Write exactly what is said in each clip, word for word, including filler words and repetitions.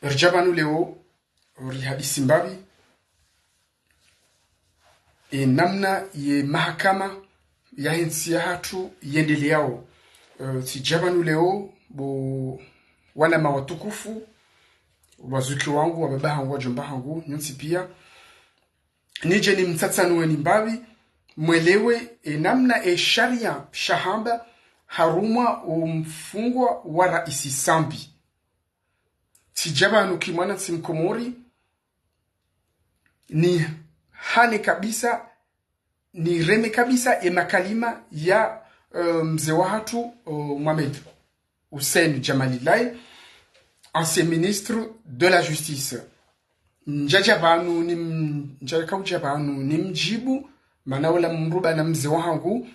Ridja pvanu leo, rihadisi mbapvi, e namna ye mahakama yahe ntsi yahatru yendeleyao. E, tsidja pvanu leo, bo wananya watukufu, wazuki wangu, wababa hangu, wadjomba hangu, nyontsi pia. Nidje nimtsatsanueni mbapvi, mwelewe e namna e sharia shahamba harumwa o mfungwa wa raisi Sambi. Tsidja pvanu ki mwanantsi mkomori, nihane kabisa, nireme kabisa e makalima ya, eh, mze wahatru, eh, Mohamed Hussein Djamalillahi, ancien ministre de la Justice. Ndjadja pvanu ni m-, ndjakaudja pvanu nimdjibu, mana ola mruba na mze wahangu,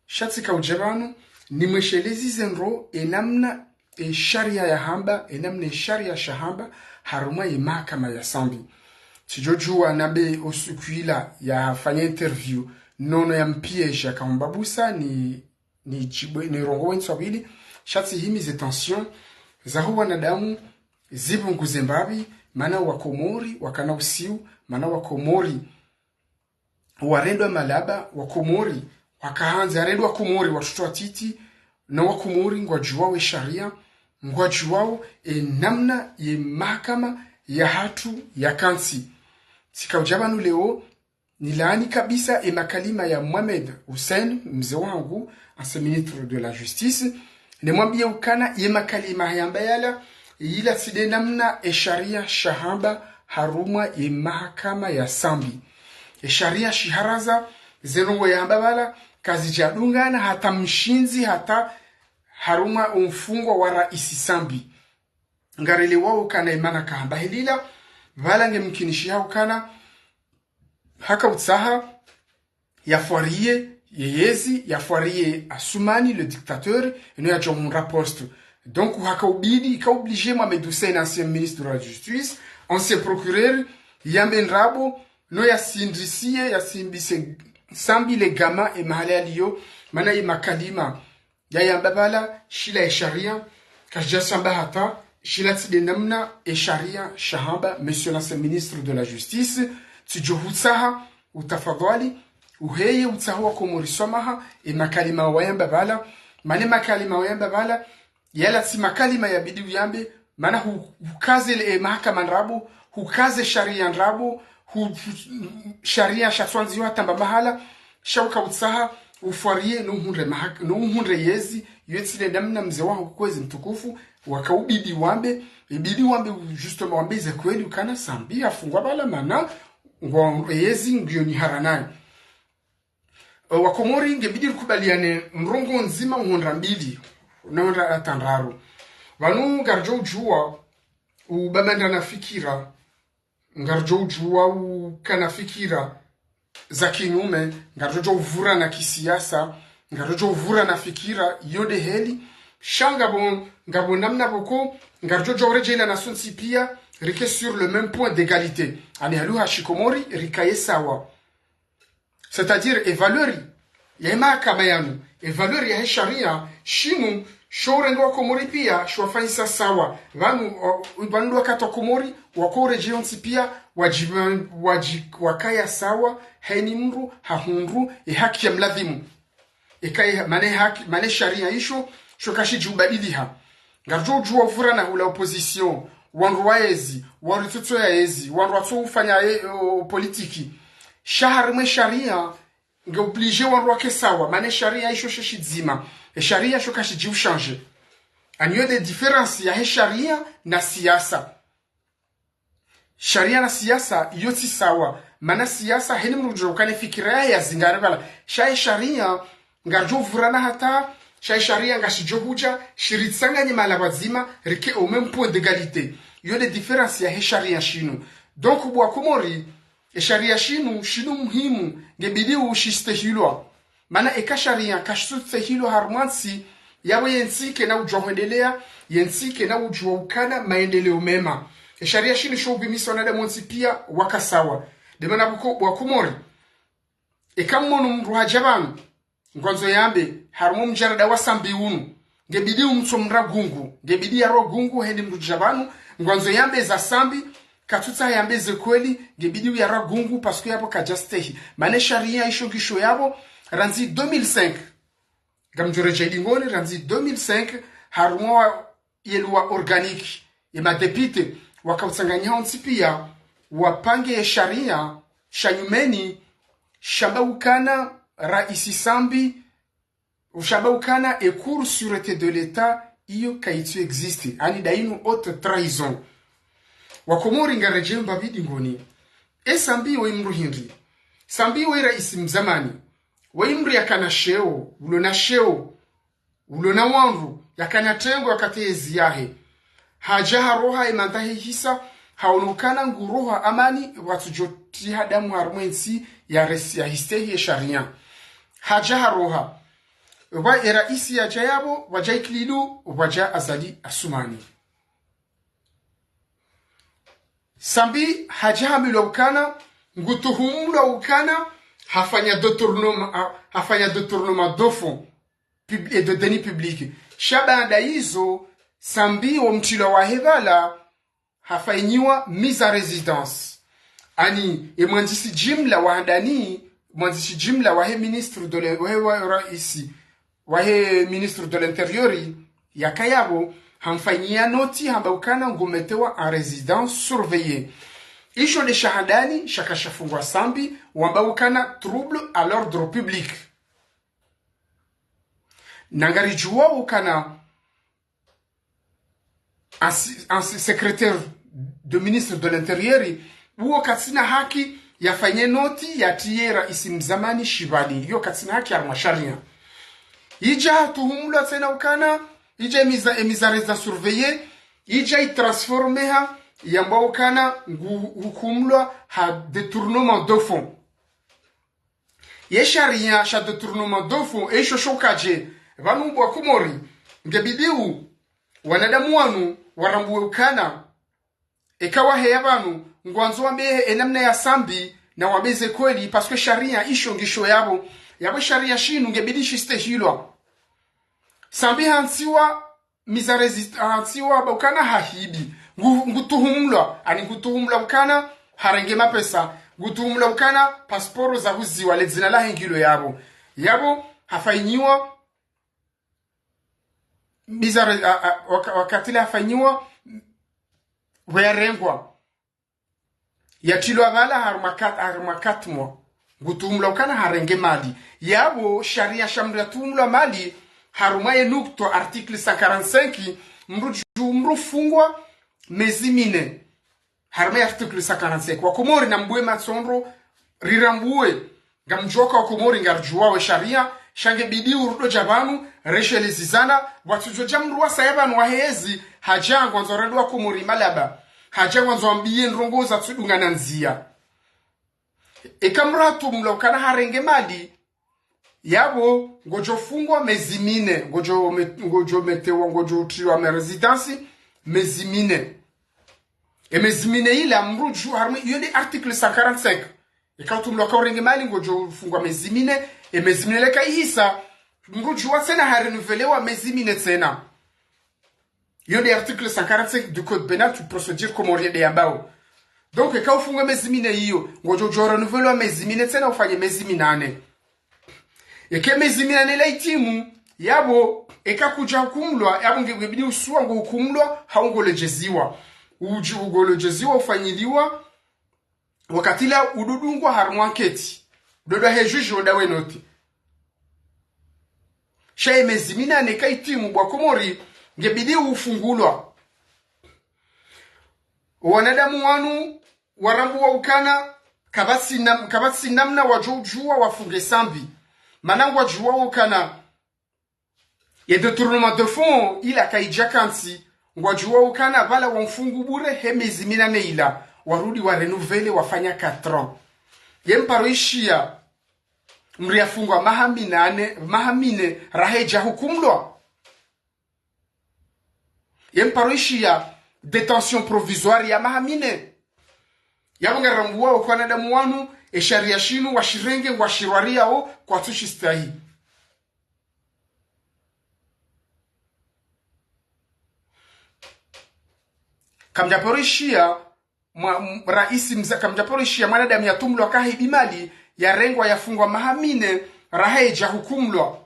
sha tsikaudja pvanu nimweshelezi ze ndro e namna e sharia yahamba, e namna e sharia shahamba, harumwa ye mahakama ya Sambi. Tsidjodjuwa nambe o suku ila yafanya interview, nono yampiège, yakamba busa ni, ni djibu, ni rongowe ntswa pvili, sha tsihimize tension zaho wanadamu zipvunguze mbapvi, mana wakomori wakana usiu, mana wakomori warendwa malaba, wakomori wakahandza, yarendwa wakomori, watoto watiti, na wakomori ngwadjuwao e sharia, ngwadjuwao e namna ye mahakama yahatru yakantsi. Tsikaudja pvanu leo, nilaani kabisa e makalima ya Mohamed Hussein, mze wahangu, ancien ministre de la Justice, nimwambie ukana ye makalima yamba yala, yila tsi nde namna e sharia shahamba harumwa ye mahakama ya Sambi. E sharia shiharaza, ze ndrongo yamba pvala, kazidjadungana hata mshindzi hata harumwa o mfungwa wa raisi Sambi. Ngarelewao ukana e mana kahamba helila, pvala nge mkinishiha ukana haka utsaha yafwarie ye yezi, yafwarie Assoumani, le dictateur, eno yadjo mhundra poste. Donc, haka ubidi, ika obligé Mohamed Hussein, ancien ministre de la Justice, ancien procureur, yambe ndrabo, no yasindrisie, yasimbise Sambi le gama e mahala yaliyo, mana ye makalima yayamba pvala, shila e sharia kashidja shamba hata, shila tsi nde namna e sharia shahamba, monsieur l'ancien ministre de la Justice, tsidjo hutsaha, utafadhwali, uheye utsaha wakomori swamaha, e makalima wayamba pvala, mana e makalima wayamba pvala, yala tsi makalima yabidi uyambe, mana hu-, hukaze le, e mahakama ndrabo, hukaze sharia ndrabo, hu-, hu-, sharia shatwandziwa hata mba mahala, sha uka utsaha, ufwarie, no uhundre mahak-, no uhundre yezi, yo tsi nde namna mze waho kwezi mtukufu, waka ubidi wambe, ibidi wambe, justement wambe ze kweli ukana Sambi yafungwa pvala mana, ngwa yezi ngiyo nihara nayo. E, wakomori ngebidi rikubaliane ndrongo ndzima uhundra mbili, na uhundra hata ndraru. Pvanu ngaridjo udjuwa ubamanda na fikira, ngaridjo udjuwa ukana fikira za kinyume, ngaridjo udjuwa uvurana kisiasa, ngaridjo udjuwa uvurana fikira, yo nde heli, sha ngapvo, ngapvo namna pvoko, ngaridjo udjuwa uredjeyela na sontsi pia, rike sur le même point d'égalité. Ani ha lugha shikomori, rikaye sawa. C'est-à-dire, e valeur yahe mahakama yanu, e valeur yahe sharia shinu, sho urenga wakomori pia, sho wafanyisa sawa. Pvanu, o, pvanu ndo wakati wakomori wako uredjeya ontsi pia, wadji-, wadji-, wakaya sawa, hayina mndru hahundru e haki ya mlazimu. Eka e, mana e haki, mana e sharia isho, sho kashidji ubadiliha. Ngaridjo udjuwa uvurana hula opposition, wandru wa yezi, wandru tsotso ya yezi, wandru watso ufanya e, o, politiki. Sha harimwa e sharia, nge obligé wandru wake sawa, mana e sharia isho she shidzima. E sharia sho kashidji ushanje. Ani yo nde différence yahe sharia na siasa. Sharia na siasa yo tsi sawa. Mana siasa hayina mndru udjo ukana e fikira yahe yazingare pvala. Sha e sharia, ngaridjo uvurana hata, sha e sharia ngashidjo hudja, shiritsanganye mahala pvadzima, rike au même point d'égalité. Yo nde différence yahe sharia shinu. Donc, bo wakomori, e sharia shinu, shinu muhimu, ngebidi ushistehilwa. Mana eka sharia kashitsustehilwa harumwa ntsi, yapvo ye ntsi kayina udjuwa hwendelea, ye ntsi kayina udjuwa ukana maendeleo mema. E sharia shinu sho upvimisa wanadamu ontsi pia waka sawa. Nde mana pvoko bo wakomori, eka mmono mndru hadja pvanu, ngwandzo yambe, harumwa o mdjarada wa Sambi unu, ngebidi umtso mndru gungu, ngebidi yarwa gungu, hende mndru dja pvanu, ngwandzo yambe za Sambi, katsutsaha yambe ze kweli, ngebidi uyarwa gungu, parce que yapvo kadjastehi. Mana sharia isho ngisho yapvo, randzi deux mille cinq. Ngamdjoredjei dingoni, randzi deux mille cinq, harumwa ye loi organique, ye madéputé, wakautsanganyiha wontsi piya, wapange ye sharia, sha nyumeni, shamba ukana raisi Sambi, ushamba ukana e Cour sûreté de l'État iyo kaitsu existe, ani ndayinu haute trahison. Wakomori ngaredjei mbapvi dingoni. E Sambi wo imndru hindri. Sambi wo iraisi mzamani. Wo imndru yakana sheo, ulo na sheo, ulo na wandru, yakana tengo wakati yezi yahe. Hadja haroha emanda hehisa, haono ukana nguroha amani, watsudjotriha damu harumwa entsi ya resi ya histehi ye sharia. Hadja haroha. Pvwa eraisi yadja yapvo, pvwadja Ikililu, pvwadja Azali Assoumani. Sambi hadja hambilwa ukana, ngutuhumlwa ukana, hafanya détournement, ha-, hafanya détournement de fonds pub-, et de deniers publics. Sha baanda izo, Sambi wo mtrilwa wahe pvala, hafanyiwa mise en résidence. Ani, e mwandzishi jimla wa handani, mwandzishi jimla wahe ministre de l'in-, wahe wa raisi, wahe ministre de l'Intérieur, yaka yapvo, hamfanyia noti hamba ukana ngumetewa en résidence surveillée. Isho nde sha handani, shaka shafungwa Sambi, wamba ukana trouble à l'ordre public. Na ngaridjuwa ukana ansi-, ansi-, secrétaire de ministre de l'Intérieur, uwo katsina haki yafanye noti yatriye raisi mzamani shibali. Iyo katsina haki harumwa sharia. Idja hatuhumlwa tsena ukana, idja mise en, mise en résidence surveillée, idja itransformeha, yambwa ukana nguhukumlwa ha détournement de fonds. Ye sharia sha détournement de fonds, esho shokadje, pvanu bo Wakomori, ngebidi u, wanadamu wanu, warambuwe ukana, eka waheya pvanu, ngwandzo wambe enamna ya Sambi, na wambe ze kweli, parce que sharia isho ngisho yapvo, yapvo sharia shinu ngebidi shistehilwa. Sambi hantsiwa, mise en résidence, hantsiwa ba ukana hahibi. Ngu-, ngutuhumlwa, ani ngutuhumlwa ukana harenge mapesa, ngutuhumlwa ukana pasiporo zahuziwa, le dzina lahe ngilo yapvo. Yapvo hafanyiwa mise en ré-, a, a, waka-, wakati le hafanyiwa, weyarengwa. Yatrilwa pvala harumwa kat-, harumwa quatre mois. Ngutuhumlwa ukana harenge mali. Yapvo sharia sha mndru yatuhumlwa mali, harumwa ye nukta article cent quarante-cinq, mndru dju-, mndru fungwa mezi mine. Harumwa ye article cent quarante-cinq. Wakomori nambuwe matsondro, rirambuwe. Ngamdjuwa uka Wakomori ngaridjuwao ye sharia, sha ngebidi urudi dja pvanu, reshelezizana, watsudjo dja mndru wasaya pvanu wahezi, hadja ngwandzo rende Wakomori malaba, hadja ngwandzo wambiye ndrongo zatsudungana ndzia. Eka mndru hatuhumlwa ukana harenge mali, yapvo ngodjo fungwa mezi mine, ngodjo me-, ngodjo metewa, ngodjo triwa me résidence, mezi mine. E mezi mine ila mndru dju harumwa, iyo nde article cent quarante-cinq. Eka utuhumlwa uka urenge mali ngodjo fungwa mezi mine, e mezi mine leka ihisa, mndru djuwa tsena harenouvelewa mezi mine tsena. Iyo nde article cent quarante-cinq du code pénal, tu procédure comorienne nde yambao. Donc, eka ufungwa mezi mine iyo, ngodjo djo renouvelwa mezi mine tsena ufanye mezi minane. Eke mezi minane ila itimu, yapvo, eka kudja hukumlwa, yapvo nge-, ngebidi usuwa ngohukumlwa, hau ngoledjeziwa. Udji-, ngoledjeziwa ufanyiliwa, wakati la udodungwa harumwa anketi. Udodwa he juge odawe noti. Sha ye mezi minane eka itimu bo Wakomori, ngebidi ufungulwa. Wanadamu wanu warambuwa ukana, kapvatsi nam-, kapvatsi namna wadjo udjuwa wafunge Sambi. Mana ngwadjuwa ukana, ye détournement de fonds ila kaidja kantsi, ngwadjuwa ukana pvala wamfungu bure he mezi minane ila, warudi warenouvele wafanya quatre ans. Ye mparo ishiya, mndru yafungwa maha minane, maha mine, raha yadja hukumlwa. Ye mparo ishiya détention provisoire ya maha mine. Yapvo ngarambuwao uka wanadamu wanu, e sharia shinu washirenge, washirwariao, kwatsu shistahi. Kamdjaporishiya mwa, m-, raisi mza-, kamdjaporishiya mwanadamu yatumlwa kahe bimali, yarengwa yafungwa maha mine, raha yedja hukumlwa.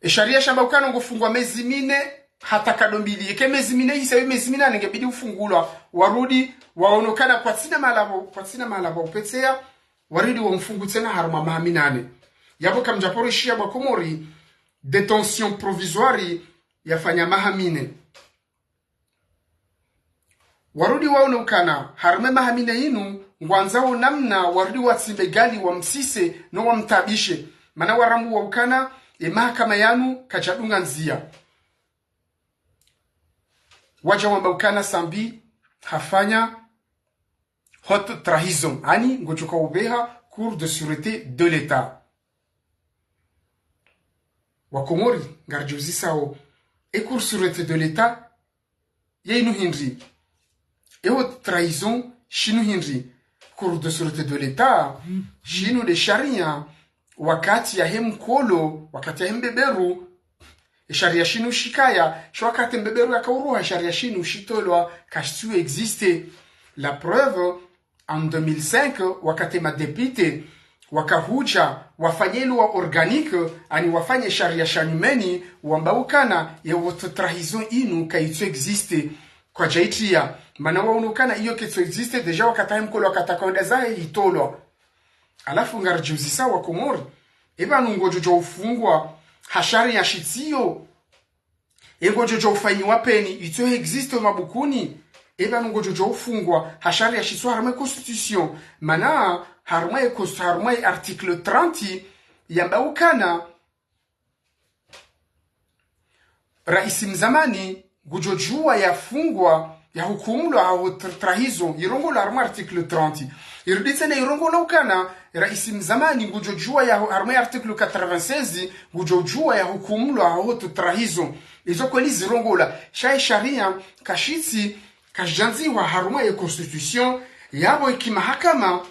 Esharia shamba ukana ngufungwa mezi mine hata nkado mbili. Eka mezi mine yisa, yo mezi minane ngebidi ufungulwa. Warudi, waono ukana kwatsina mahala pvo, kwatsina mahala pvo upvenuha, warudi wamfungu tsena harumwa maha minane. Yapvo kamdjaporishiya bo Wakomori, détention provisoire yafanya maha mine. Warudi waono ukana, harumwa maha mine yinu, ngwandzao namna warudi watsimbe gali wamsise no wamtaabishe. Mana warambuwa ukana, ye mahakama yanu kayadjadunga ndziya. Wadja wamba ukana Sambi hafanya haute trahison, yaani ngodjoka upveha Cour de sûreté de l'État. Wakomori, ngaridjiuzisao, e Cour de sûreté de l'État, ye inu hindri? E haute trahison, shinu hindri? Cour de sûreté de l'État, shinu nde sharia, wakati yahe mkolo, wakati yahe mbeberu, esharia shinu shikaya, sha wakati mbeberu yakauruha, esharia shinu shitolwa, kashitsu exister. La preuve, en deux mille cinq, wakati madéputé wakahudja wafanye loi organique, yaani wafanye sharia sha nyumeni, wamba ukana ye haute trahison inu kayitsu exister, kwadjaitiya. Mana waono ukana iyo kayitsu exister, déjà wakati yahe mkolo wakati kaonda zahe itolwa. Halafu ngaridjiuzisa Wakomori, eba ngodjodjo ufungwa ha sharia shitsiyo? E ngodjodjo ufanyiwa peine, itso exister mabukuni? Eba ngodjodjo ufungwa ha sharia shitso harumwa e constitution? Mana harumwa e cons-, harumwa e article trente, yamba ukana raisi mzamani ngudjodjuwa yafungwa, yahukumulwa ha haute trahison, irongolwa harumwa article trente. Irudi tsena irongola ukana, raisi mzamani ngudjodjuwa ya, harumwa article quatre-vingt-seize, ngudjodjuwa yahukumulwa ha haute trahison. Izo kweli zirongola. Sha e sharia kashitsi, kashidjandzihwa harumwa ye constitution, yapvo eki mahakama,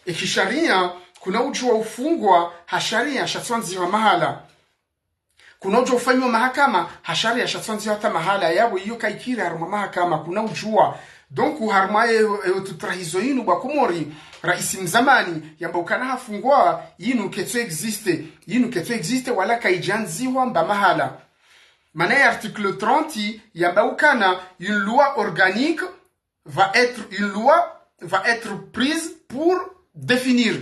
eki sharia, kuna udjuwa ufungwa ha sharia shatsu andzihwa mahala. Kuna udjo ufanyiwa mahakama ha sharia shatsu andzihwa hata mahala, yapvo iyo kayikiri harumwa mahakama, kuna udjuwa. Donc, harumwa e, e haute trahison inu bo Wakomori, raisi mzamani, yamba ukana hafungwa, inu kayitsu exister, inu kayitsu exister, wala kayidjandzihwa mba mahala. Mana ye article trente, yamba ukana une loi organique va être, une loi va être prise pour définir.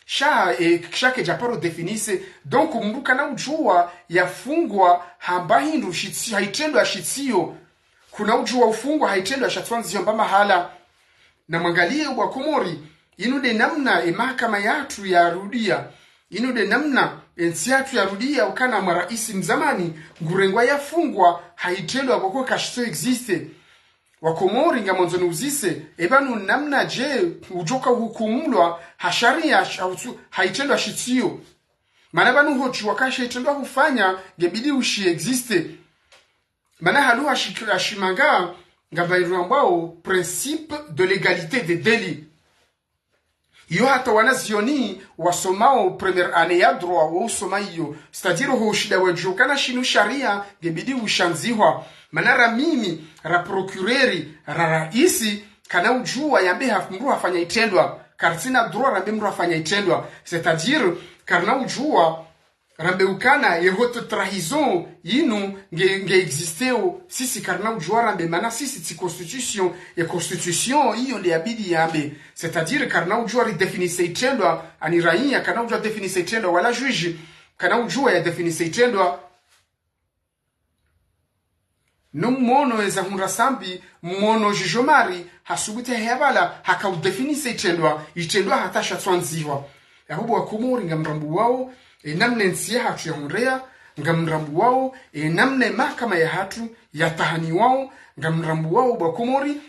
Sha, e, sha kayidja paro définir. Donc, mndru kana udjuwa yafungwa hamba hindru shitsi-, ha itrendwa shitsiyo. Kuna udjuwa ufungwa ha itrendwa shatsu andzihwa mba mahala. Na mwangaliye bo Wakomori, inu nde namna e mahakama yahatru yarudiya. Inu nde namna e ntsi yahatru yarudiya ukana mwa raisi mzamani, ngurengwa yafungwa ha itrendwa pvoko kashitsu exister. Wakomori ngamwandzo niuzise, eba nu namna dje udjoka uhukumulwa ha sharia sha utsu-, ha itrendwa shitsiyo? Mana pvanu hodji wakasha itrendwa hufanya, ngebidi ushi exister. Mana halu hashi-, hashimanga, ngapvo iruambwao principe de légalité des délits. Iyo hata wanazioni wasomao première année ya droit wo usoma iyo. C'est-à-dire ho ushinda wadjuwa ukana shinu sharia ngebidi ushandzihwa. Mana ra mimi, ra procureur, ra raisi, kana udjuwa yambe ha-, mndru hafanya itrendwa. Karitsina droit rambe mndru hafanya itrendwa. C'est-à-dire, karina udjuwa rambe ukana ye haute trahison yinu nge, nge existeo, sisi karina udjuwa rambe, mana sisi tsi constitution, ye constitution iyo nde yabidi yambe. C'est-à-dire karina udjuwa ridéfinir itrendwa, ani raia karina udjuwa définir itrendwa, wala juge kana udjuwa yadéfinir itrendwa. No mwono eza hundra Sambi, mwono juge Omari, hasubuti hahea pvala, haka udéfinir itrendwa, itrendwa hata shatsu andzihwa. Yapvo bo Wakomori ngamrambuwao e namna e ntsi yahatru yahundreya, ngamrambuwao e namna e mahakama yahatru yatahaniwao, ngamrambuwao bo Wakomori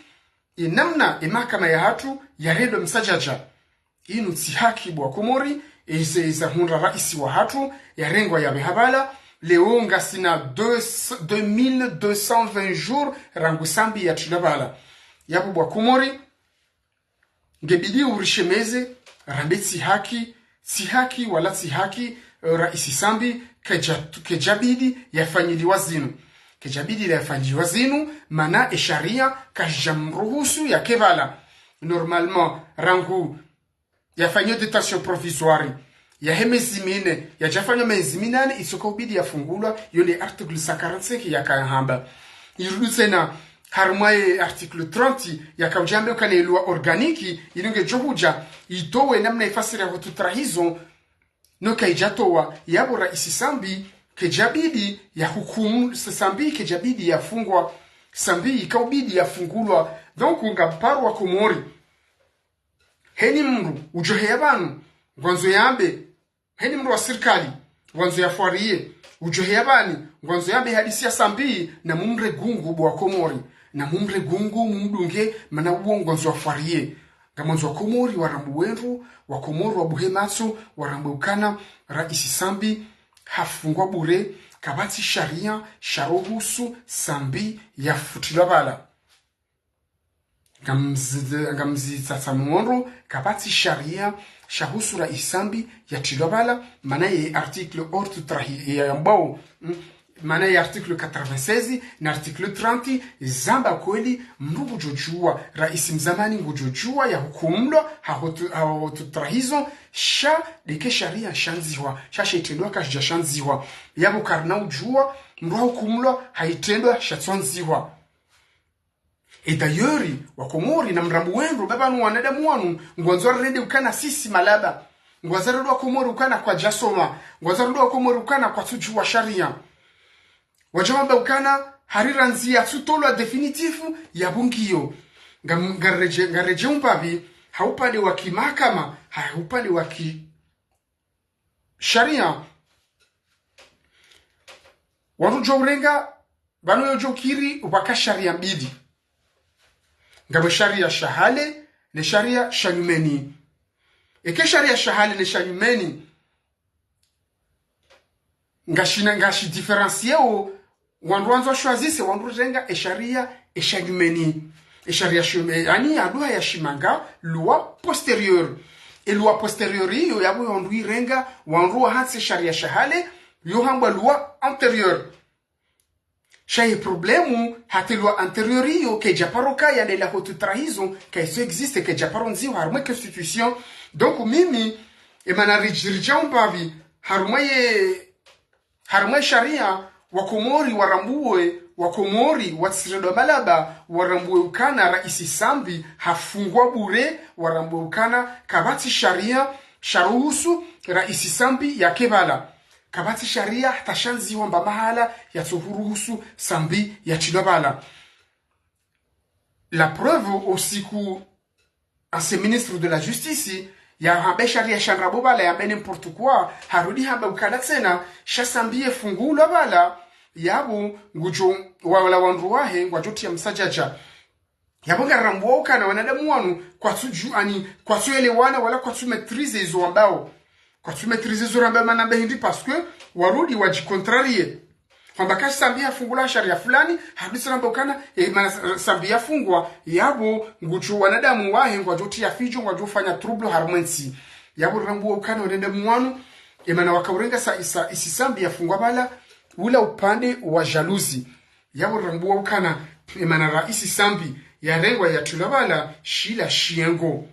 e namna e mahakama yahatru yarendwa msadjadja. Inu tsi haki bo Wakomori, eze zahundra raisi wahatru yarengwa yapveha pvala. Leo ngasina deux, deux mille deux cent vingt jours rangu Sambi yatrilwa pvala. Yapvo bo Wakomori, ngebidi urishemeze, rambe tsi haki, tsi haki wala tsi haki, eh, raisi Sambi, kaja, kajabidi yafanyiliwa zinu. Kedjabidi yafanyiwa zinu, mana e sharia kashidjamruhusu yake pvala. Normalement, rangu yafanyiwa détention provisoire yahe mezi mine, yadjafanyiwa mezi minane, itsoka ubidi yafungulwa, yo nde article cent quarante-cinq yakahamba. Irudi tsena harumwa ye article trente, yakaudjambe ukana ye loi organique, inu ngedjo hudja, itowe namna ifasiri yaho tu trahison, no kaidjatowa, yapvo raisi Sambi, kedjabidi yahukumu, Sambi, kedjabidi yafungwa, Sambi, kaubidi yafungulwa. Donc, ngaparo wa Komori. Heni mndru, udjo heya pvanu, ngwandzo yambe, heni mndru wa sirikali, ngwandzo yafwariye, udjo heya pvanu, ngwandzo yambe hadisi ya Sambi, na mumre gungu bo wa Komori, na mumre gungu mumdunge, mana uwo ngwandzo yafwariye. Ngamwandzo wa Komori warambuwe ndro, wa Komori wabuhe matso, warambuwe ukana, raisi Sambi, hafungwa bure, kapvatsi sharia, sharuhusu, Sambi, yafutrilwa pvala. Ngamzi-, ngamzitsatsanuo ndro, kapvatsi sharia shahusu raisi Sambi yatrilwa pvala, mana ye article ortu trahi-, ya yambao, mm, mana ye article quatre-vingt-seize na article trente, zamba kweli, mndru ngudjodjuwa, raisi mzamani ngudjodjuwa, yahukumulwa, haho tu-, haho tu trahison, sha ndeke sharia shandzihwa, sha she itrendwa kashidja shandzihwa. Yapvo karina udjuwa, mndru hahukumulwa, ha itrendwa shatsandzihwa. Et d'ailleurs, wa Komori na mrambuwe ndro, ba pvanu wanadamu wanu, ngwandzo warende ukana sisi malaba. Ngwandzo warende wa Komori ukana kwadjasoma. Ngwandzo warende wa Komori ukana kwatsudjuwa sharia. Wadjawamba ukana, hari randzi yatsutolwa définitif, yapvo ngiyo. Ngam-, ngaredje, ngaredje umbapvi, ha upande wa kimahakama, ha upande wa ki sharia. Wandru djo urenga, pvanu yo djo kiri, upvaka sharia mbili. Ngapvo sharia sha hale, ne sharia sha nyumeni. Eke sharia sha hale ne sha nyumeni, ngashina, ngashi différencier wo, wandru wandzo choisisse, wandru renga e sharia, e sha nyumeni. E sharia sha nyume-, yaani, aduha ya shimanga, loi postérieure. E loi postérieure iyo, yapvo yo wandru irenga, wandru wahatsi sharia sha hale, yo hambwa loi antérieure. Sha ye problème, hata e loi antérieure iyo, kedjaparo kaya, nde la haute trahison, kaitso existe, kedjaparo ndziwa harumwa e constitution. Donc, mimi, e mana ridji-, ridja umbapvi, harumwa ye, harumwa ye sharia, wa Komori warambuwe, wa Komori watsirendwa malaba, warambuwe ukana raisi Sambi hafungwa bure, warambuwe ukana kapvatsi sharia sharuhusu raisi Sambi yake pvala. Kapvatsi sharia hata shandziwa mba mahala yatsohuruhusu Sambi yatrilwa pvala. La preuve, o usiku ancien ministre de la Justice, yahamba e sharia sha ndrabo pvala, yambe n'importe quoi, harudi hamba ukana tsena, sha Sambi yefungulwa pvala, yapvo ngudjo wala wandru wahe, ngwadjo tria msadjadja. Yapvo ngarambuwa ukana wanadamu wanu, kwatsudju-, yaani, kwatsuelewana, wala kwatsu maîtriser izo wambao. Kwatsu maîtriser izo wambao mana mbe hindri parce que, warudi wadji contrarier. Hamba kashi Sambi hafungulwa sharia fulani, hadisi ramba ukana, e, mana Sambi yafungwa, yapvo ngudjo wanadamu wahe, ngwadjo tria fidjo, ngwadjo fanya trouble harumwa entsi. Yapvo rambuwa ukana wanadamu wanu, e mana wakaurenga sa, isa, isi Sambi yafungwa pvala, ula upande wa jalousie. Yapvo rambuwa ukana, e mana raisi Sambi, yarengwa yatrilwa pvala, shila shiyengo.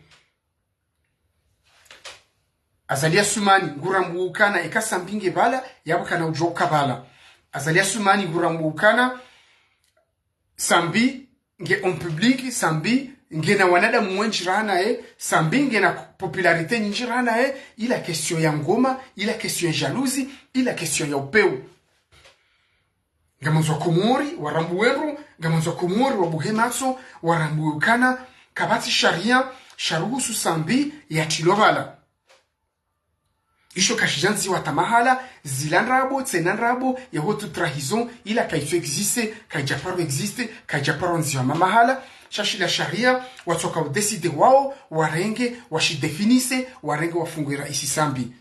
Azali Assoumani, ngurambuwa ukana, eka Sambi nge pvala, yapvo kana udjo uka pvala. Azali Assoumani, ngurambuwa ukana, Sambi nge homme public, Sambi ngena wanadamu wendji rahana ye, Sambi ngena popularité nyindji rahana ye, ila question ya ngoma, ila question ya jalousie, ila question ya upeu. Ngamwandzo wa Komori warambuwe ndro, ngamwandzo wa Komori wabuhe matso, warambuwe ukana, kapvatsi sharia sharuhusu Sambi yatrilwa pvala. Isho kashidjandziwa hata mahala, zila ndrabo, tsena ndrabo, ya haute trahison, ila kaitsu existe, kaidjaparo existe, kaidjaparo ndziwa mba mahala, sha shila sharia, watsoka udécider wao, warenge, washi définisse, warenge wafungwe raisi Sambi.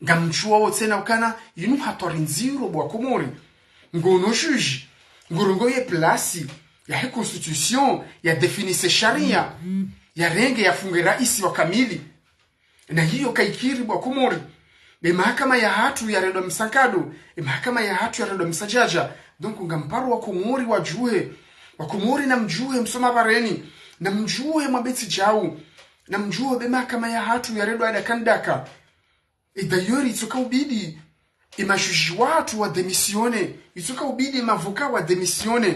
Ngamdjuwao tsena ukana, inu hatwari ndziro bo wa Komori. Ngono juge, ngurongoye place yahe constitution, ya définisse sharia, yarenge yafunge raisi wa kamili. Na iyo kaikiri bo wa Komori. Be mahakama yahatru yarendwa msangado, e mahakama yahatru yarendwa msadjadja. Donc, ngamparo Wakomori wadjuhe, Wakomori namdjuhe msoma bareni, namdjuhe mwabetsi djau, namdjuhe be mahakama yahatru yarendwa adaka ndaka. E d'ailleurs, itsoka ubidi, e majuji watru wa démissionner, itsoka ubidi, e mavoka wa démissionner.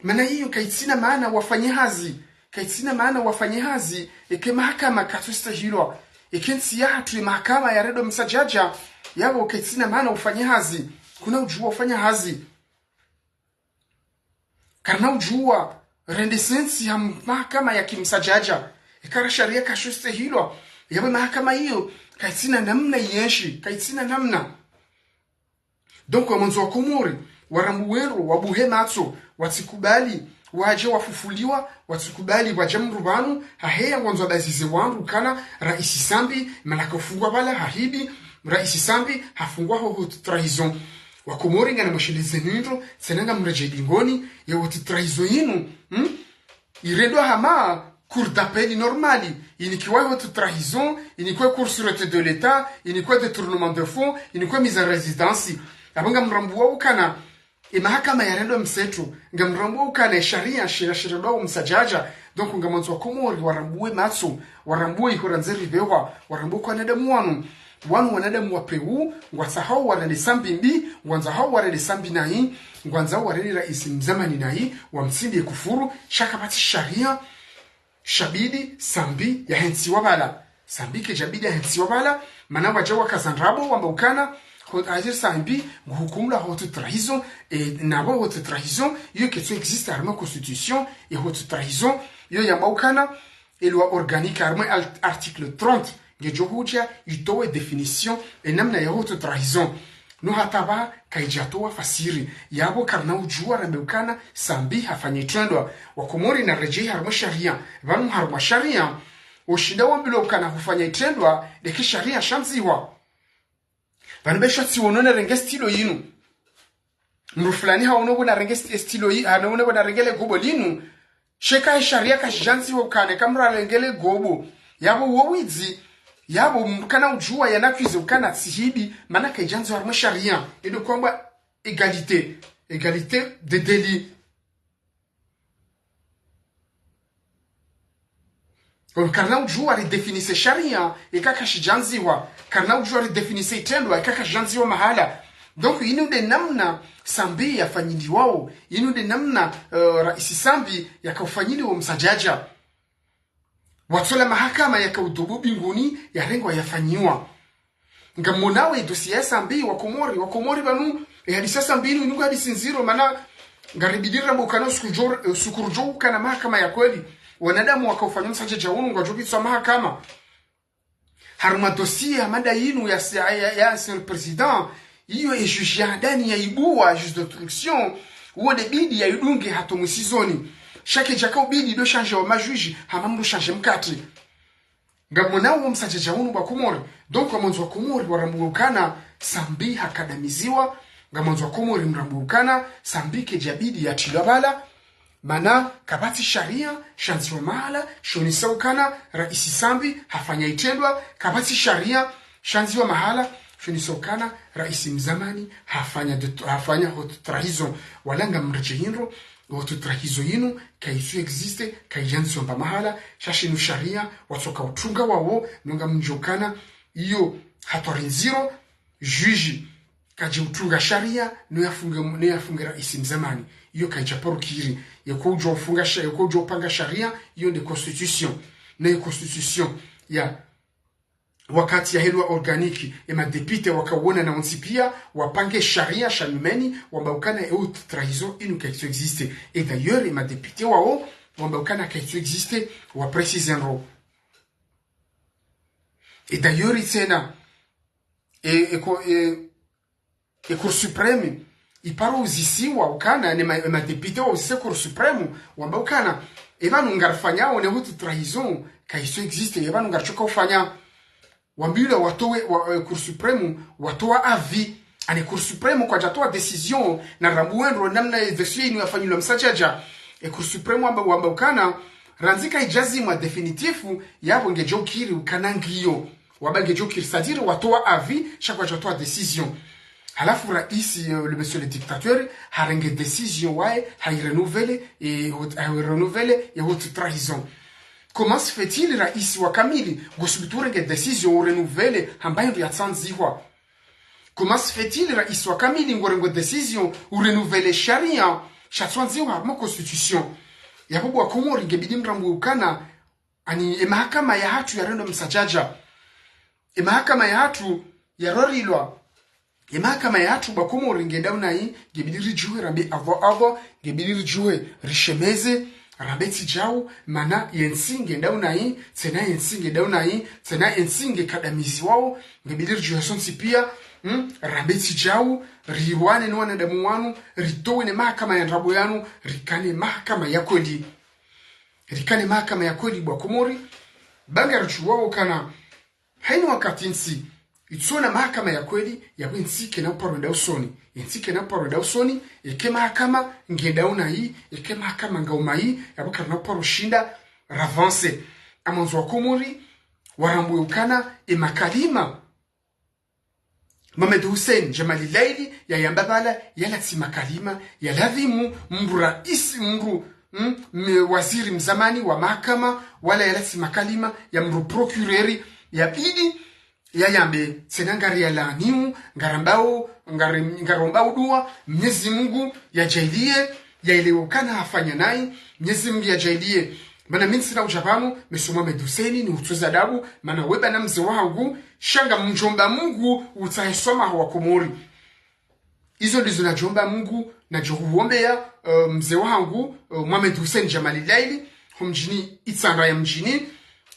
Mana iyo kaitsina maana wafanye hazi, kaitsina maana wafanye hazi, eke mahakama katsustahilwa, eke ntsi yahatru e mahakama yarendwa msadjadja, yapvo kaitsina maana ufanye hazi, kuna udjuwa ufanya hazi. Karina udjuwa rende sentsi ha mahakama ya kimsadjadja, eka ra sharia kashustahilwa, yapvo mahakama iyo kaitsina namna yenshi, kaitsina namna. Donc, wamwandzo Wakomori, warambuwe ndro, wabuhe matso, watsikubali wadje wafufuliwa, watsikubali wadje mdru pvanu haheya ngwandzo abazize wandru ukana raisi Sambi, mana kafungwa pvala hahibi, raisi Sambi hafungwa ho haute trahison. Wakomori ngamwashelezeni ndro, tsena ngamredjeyi dingoni, ye haute trahison yinu, hmm? Irendwa hama cour d'appel normal, inikiwa haute trahison, inikiwa cour sûreté de l'État, inikiwa détournement de fonds, inikiwa mise en résidence. Apvo ngamrambuwa ukana, e mahakama yarendwa mseto, ngamrambuwa ukana e sharia shira shirendwa wo msadjadja. Donc, ngamwandzo Wakomori warambuwe matso, warambuwe ihora ndzeri pvehwa, warambuwe kwa wanadamu wanu, wanu wanadamu wa pewu, ngwatsahao warende Sambi mbi, ngwandzahao warende Sambi nayi, ngwandzao warende raisi mzamani nayi, wamtsindie kufuru, sha kapvatsi sharia shabidi Sambi yahentsiwa pvala. Sambi kedjabidi yahentsiwa pvala, mana wadja wakaza ndrabo wamba ukana, ho-, hazi Sambi nguhukumulwa haute trahison, e, napvo haute trahison iyo ketsu existe harimwa constitution, e haute trahison iyo yamba ukana, e loi organique harimwa al-, article trente, ngedjo hudja itowe définition e namna ya haute trahison. No hata pva kaidjatowa fasiri. Yapvo karina udjuwa rambe ukana Sambi hafanya itrendwa. Wakomori naredjeyi harimwa sharia. Pvanu harimwa sharia, oshinda wambilwa ukana hufanya itrendwa, ndeke sharia shandzihwa. Pvanu be sha tsi wono narenge stylo yinu. Mdru fulani hawono pvo narenge st-, stylo yi, hawono pvo narenge le gobo linu. Sha eka e sharia kashidjandziwa ukana eka mdru arenge le gobo, yapvo wo widzi, yapvo mdru kana udjuwa yanakwize ukana tsi hibi, mana kaidjandziwa harimwa sharia. Ndo kwamba égalité, égalité de délit. Karina udjuwa ridéfinisse sharia, eka kashidjandziwa. Karina udjuwa ridéfinisse itrendwa, eka kashidjandziwa mahala. Donc, inu nde namna Sambi yafanyiliwao, inu nde namna, eh, raisi Sambi yakaufanyiliwa wo msadjadja. Watsola mahakama yakaudhubu mbinguni, yarengwa yafanyiwa. Ngamonao e dossier ya Sambi, Wakomori, Wakomori pvanu, e hadisi ya Sambi inu, inu hadisi ndziro, mana ngaribidi rambe ukana usuku djo-, usuku rudjo ukana mahakama ya kweli, wanadamu wakaufanya msadjadja unu ngwadjo pvitswa mahakama. Harumwa dossier ya mada yinu ya, ya, ya, ya ancien président, iyo e juge ya handani ya ibuwa, juge d'instruction, uwo nde bidi ya idunge hata mwisoni. Sha kedjaka ubidi ndo shandje wa majuge, hama mdru shandje mkati. Ngamonao wo msadjadja unu Wakomori. Donc, wamwandzo Wakomori warambuwe ukana Sambi hakadamiziwa. Ngamwandzo Wakomori mrambuwe ukana Sambi kedjabidi yatrilwa pvala. Mana kapvatsi sharia shandziwa mahala shonesa ukana raisi Sambi hafanya itrendwa. Kapvatsi sharia shandziwa mahala shonesa ukana raisi mzamani hafanya de, hafanya haute trahison. Wala ngamredjeyi ndro, haute trahison yinu kaitsu existe, kaidjandziwa mba mahala. Sha shinu sharia watsoka utunga wawo, no ngamdjo ukana iyo hatwari ndziro, juge kadje utunga sharia, no yafunge, no yafunge raisi mzamani. Iyo kaidja paro kiri. Yeko udjo ufunga sha-, yeko udjo upanga sharia, iyo nde constitution. Ne constitution ya wakati yahe loi organique, e madéputé wakawona na wontsi pia, wapange sharia sha nyumeni, wamba ukana e haute trahison inu kaitsu existe. Et d'ailleurs, e madéputé wawo, wamba ukana kaitsu existe, wa préciser ndro. Et d'ailleurs, tsena, e, e ko-, e, e Cour suprême, iparo uzisiwa ukana, ne ma-, e madéputé wauzise Cour suprême, wamba ukana, e pvanu ngarifanyao ne haute trahison, kaitsu existe, e pvanu ngaritsoka ufanya. Wambilwa watowe, wa, e Cour suprême, watowa avis. Ane Cour suprême kwadjatowa décision, narambuwe ndro namna e dossier inu yafanyilwa msadjadja. E Cour suprême wamba, wamba ukana, randzi kaidjazimwa définitif, yapvo ngedjo ukiri ukana ngiyo. Wamba ngedjo kiri, c'est-à-dire watowa avis, sha kwadjatowa décision. Halafu raisi, euh, le monsieur le dictateur, harenge décision waye, hayi renouveler, e, hot-, hayi renouveler, e haute trahison. Comment se fait-il, raisi wa kamili, ngosubutu urenge décision, urenouveler, hamba hindru yatsandzihwa? Comment se fait-il, raisi wa kamili, ngorengo décision, urenouveler sharia, shatsandzihwa harumwa constitution? Yapvo bo wa Komori ngebidi mrambuwe ukana, ani, e mahakama yahatru yarendwa msadjadja. E mahakama yahatru yarorilwa. E mahakama yahatru bo wa Komori ngendawo nayi, ngebidi ridjuhe rambe Allah Allah, ngebidi ridjuhe rishemeze, rambe tsi djau, mana yentsi ngendawo nayi, tsena yentsi ngendawo nayi, tsena yentsi ngekadamiziwawo, ngebidi ridjuhe sontsi pia, hmm, rambe tsi djau, rirwane no wanadamu wanu, ritowe ne mahakama ya ndrabo yanu, rikane mahakama ya kweli. Rikane mahakama ya kweli bo wa Komori, ba ngaridjuwawo ukana, hayina wakati ntsi itsona mahakama ya kweli, yapvo ntsi kayina uparo wenda usoni. Ntsi kayina uparo wenda usoni, eka mahakama ngendawo nayi, eka mahakama ngayo mayi, yapvo karina uparo shinda ravancer. Amwandzo wa Komori warambuwe ukana, e makalima Mohamed Hussein Djamalilaili yayamba pvala, yala tsi makalima ya ladhimu mndru raisi, mndru, mm, m-, waziri mzamani wa mahakama, wala yala tsi makalima ya mndru procureur, yabidi yayambe. Tsena ngari yalaaniwo, ngarambawo, ngari-, ngarombao dua, Mnyezi Mungu yadjaaliye, yaelewe ukana hafanya nayi, Mnyezi Mungu yadjaaliye. Mana mi ntsina udja pvanu, monsieur Mohamed Hussein, ni utsoza adabu, mana we ba na mze wahangu, sha ngamdjomba Mungu utsahe swamaha wa Komori. Izo ndizo nadjomba Mungu, nadjo huombeya, eh, mze wahangu, eh, Mohamed Hussein Djamalilaili, ho mdjini Itsandraya mdjini,